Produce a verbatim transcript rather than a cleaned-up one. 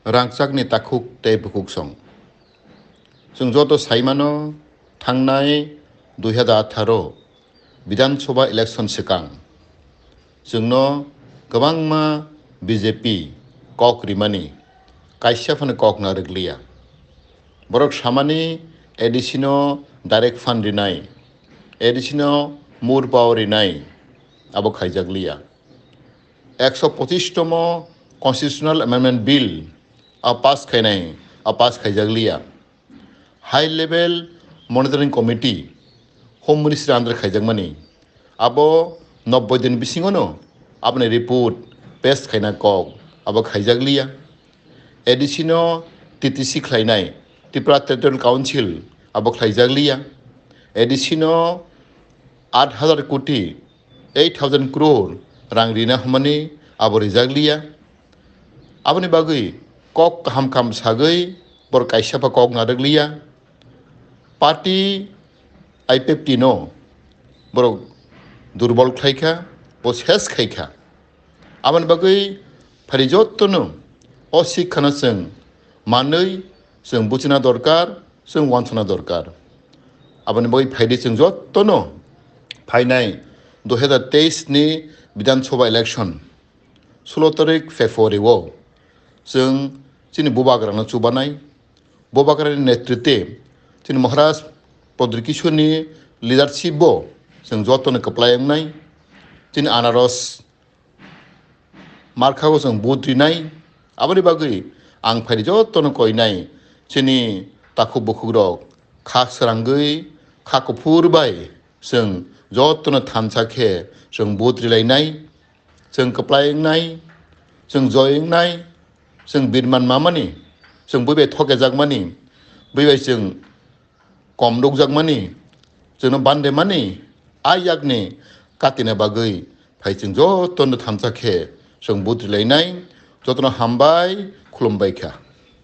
Rangchakni takhuk tei bukhuksong. Chwng joto saimano, thangnai dui hazar atharo Bidhan Sabha election swkang chwngno kwbangma B J P kok rimani, kaisa phano kok narwkliya. Borok samani A D C no direct fund rinai, A D C no more power rinai, abo khaijakliya. Ekso pochish tomo Constitutional Amendment Bill a pass khainai, a pass khaijakliya. High Level Monitoring Committee, Home Ministry under khaijakmani, abo nobboi din bisingono aboni report pass khaina kok, abo khaijakliya. A D C no T T C khlainai, Tripura Territorial Council, abo khaijakliya. A D C no aat hazar koti, eight thousand crore rang rina hwnmani, abo rijakliya. Aboni bagwi kok kaham kaham sagwi borok kaisa pha kok narwkliya. Party I P F T no borok durbol khlaikha, bo ses khaikha. Aboni bagwi phaidi jotono o sikhano chwng manwi chwng buchina dorkar, chwng wansukna dorkar. Aboni bagwi phaidi chwng jotono phainai dui hazar teis ni Bidhan Sabha election, sulo tarik February o chwng chini bubagrano chubanai, bubagrani netritwe chini Maharaj Pradyut Kishorni leadership bo chwng jotono kwplai wngnai, chini anaros markhago chwng vote rinai. Aboni bagwi ang phaidi jotono koinai, chini takhuk bukhukrok kha srangwi, kha kuphur bai chwng jotono thansa khe chwng vote rilainai, chwng kwplai wngnai, chwng joy wngnai, chwng birman mamani, chwng bui bai thokejakmani, bui bai chwng kom rwkjakmani, chwngno bandemani, a yakni katina bagwi phai chwng jotono thansa khe chwng vote rilainai, jotono hambai khulumbai kha.